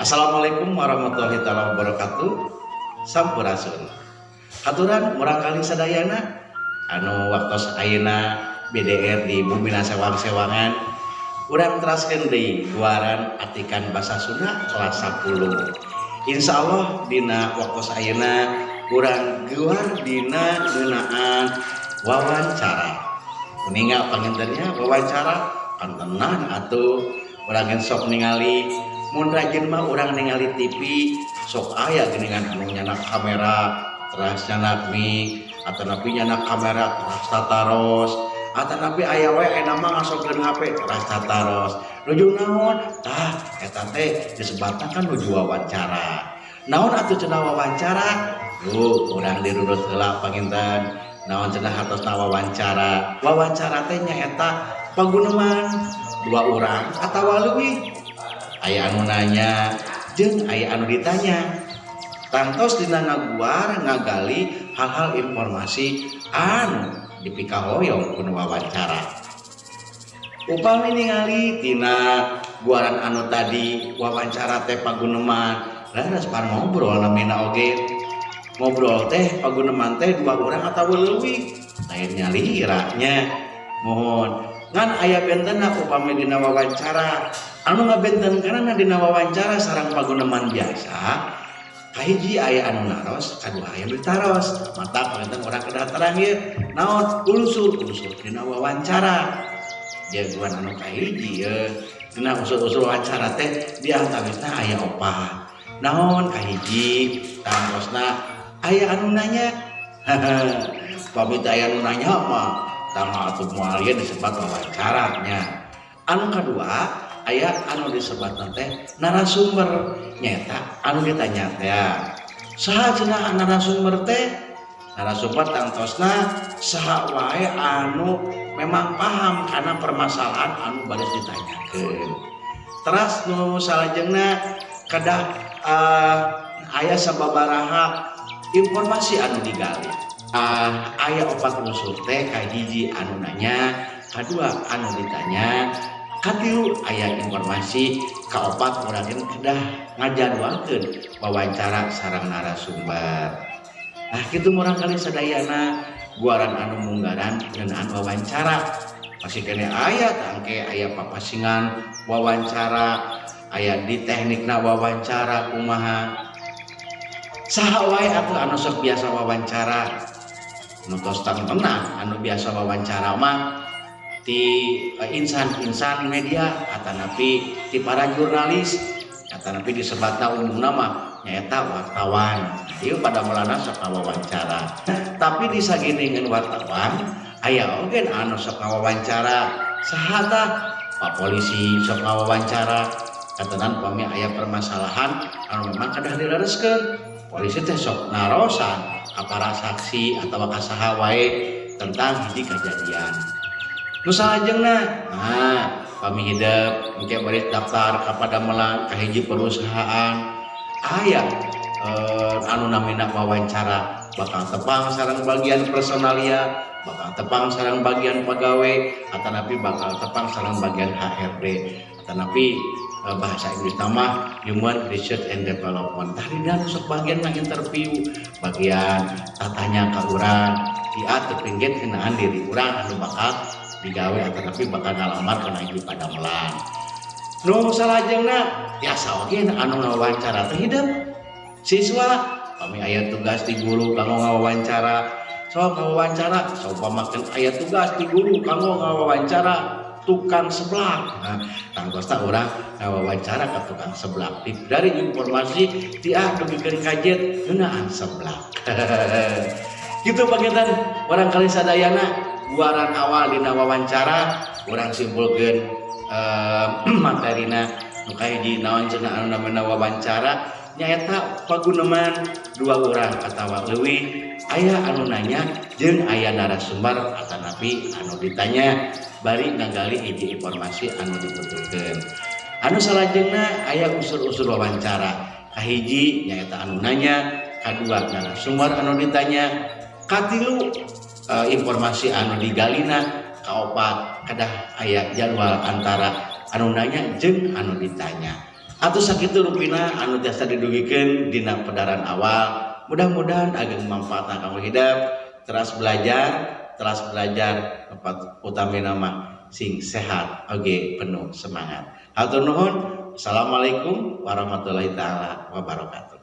Assalamualaikum warahmatullahi taala wabarakatuh. Sampurasun. Haturan murangkalih sadayana anu waktos ayeuna BDR di Bumi Sewang-sewangan. Urang teraskeun deui guaran atikan basa Sunda kelas 10. Insya Allah dina waktos ayeuna urang guar dina ngeunaan wawancara. Meninggal panginten nya wawancara kantenan atuh urang sok ningali, mun rajin mah urang ningali TV sok aya geuningan anu nyandak kamera teras nyandak mic, atau napi nyandak kamera teras tataros, atau napi aya we enak mah ngasokkeun HP teras tataros. Nuju naon tah eta teh? Disebatna kan nuju wawancara. Naon atuh cenah wawancara? Duh, urang dirurut heula panginten. Naon cenah hartosna wawancara? Wawancara teh nyaeta paguneman dua orang atau leuwih, aya anu nanya jeung aya anu ditanya, tangtos dina ngaguar ngagali hal-hal informasi anu dipikahoyong ku wawancara. Upami ningali tina guaran anu tadi, wawancara teh paguneman, leres pan ngobrol namina oge. Ngobrol teh paguneman teh dua orang atau leuwih, lain nyalira nya. Mohon, ngan aya bentena upami dina wawancara. Anu ngabenten karena dina wawancara sareng paguneman biasa, kahiji aya anu naros, kadua aya anu ditaros. Mata panginten urang kedah terang ieu naon unsur-unsur dina wawancara. Jagoan anu kahiji ye dina unsur-unsur wawancara teh di antawisna aya opat. Naon kahiji? Tangtosna aya anu nanya. Pami aya anu nanya mah tanggal atuh moal ieu disebut wawancaranya. Anu kadua, aya anu disebut teh narasumber, nyaeta anu ditanya teh. Saha cenah narasumber teh? Narasumber tangtosna saha wae anu memang paham karena permasalahan anu bade ditanyakeun. Teras nu salajengna kedah aya sababaraha informasi anu digali. Aya opat unsur teh: kahiji anu nanya, kadua anu ditanya, katilu aya informasi, kaopat urang kedah ngajadwalkeun wawancara sareng narasumber. Nah, kitu murangkalih sadayana guaran anu munggaran ngeunaan wawancara. Masih keneh aya tangke, aya papasingan wawancara, aya di teknikna wawancara kumaha. Saha wae atuh anu sok biasa wawancara? Nu tos tenang, anu biasa wawancara mah ti insan-insan media atanapi ti para jurnalis, atanapi disebatna umumna mah nyaeta wartawan. Ieu pada mulana sok wawancara. Tapi di saginingan wartawan aya oge anu sok wawancara. Saha tah? Pak polisi sok wawancara. Katanan pami aya permasalahan anu memang kedah dilereskeun, polisi teh sok narosan ka para saksi atau ka saha wae tentang hiji kejadian. Nu salajengna, nah, pami hidep engke bari daftar ka padamelan ka hiji perusahaan, aya anu namina wawancara, bakal tepang sareng bagian personalia, bakal tepang sareng bagian pegawai, atanapi bakal tepang sareng bagian HRD, atanapi bahasa Inggris nama Human Research and Development. Tadi dan sok bagian interview, bagian tatanya ka urang dia tepinggit ngeunaan diri urang anu bakal digawe atanapi bakal ngalamar kana hiji padamelan. Nu salajengna tiasa oge anu ngawawancara teh hidep siswa, pami aya tugas di guru kanggo ngawawancara. Sok ngawawancara, sok pamakeun aya tugas di guru kanggo ngawawancara tukang seblak. Nah, tangtosna urang ngawawancara ka tukang seblak dari informasi ti A dugikeun ka Z ngeunaan seblak. Gitu panginten murangkalih sadayana guaran awal dina wawancara. Urang simpulkeun materina. Nu kahiji, naon cenah anu namina wawancara? Nyaeta paguneman dua orang atawa leuwih, aya anu nanya jeung aya narasumber atanapi anu ditanya, bari ngagali hiji informasi anu dibutuhkeun. Anu salajengna aya unsur-unsur wawancara: kahiji nyaeta anu nanya, kadua narasumber anu ditanya, katilu informasi anu digalina, kaopat kedah aya jadwal antara anu nanya jeung anu ditanya. Atuh sakitu rupina anu tiasa didugikeun dina pedaran awal. Mudah-mudahan ageng manfaatna kanggo hidep. Terus belajar, tempat utamina mah sing sehat oge penuh semangat. Hatur nuhun. Assalamualaikum warahmatullahi taala wabarakatuh.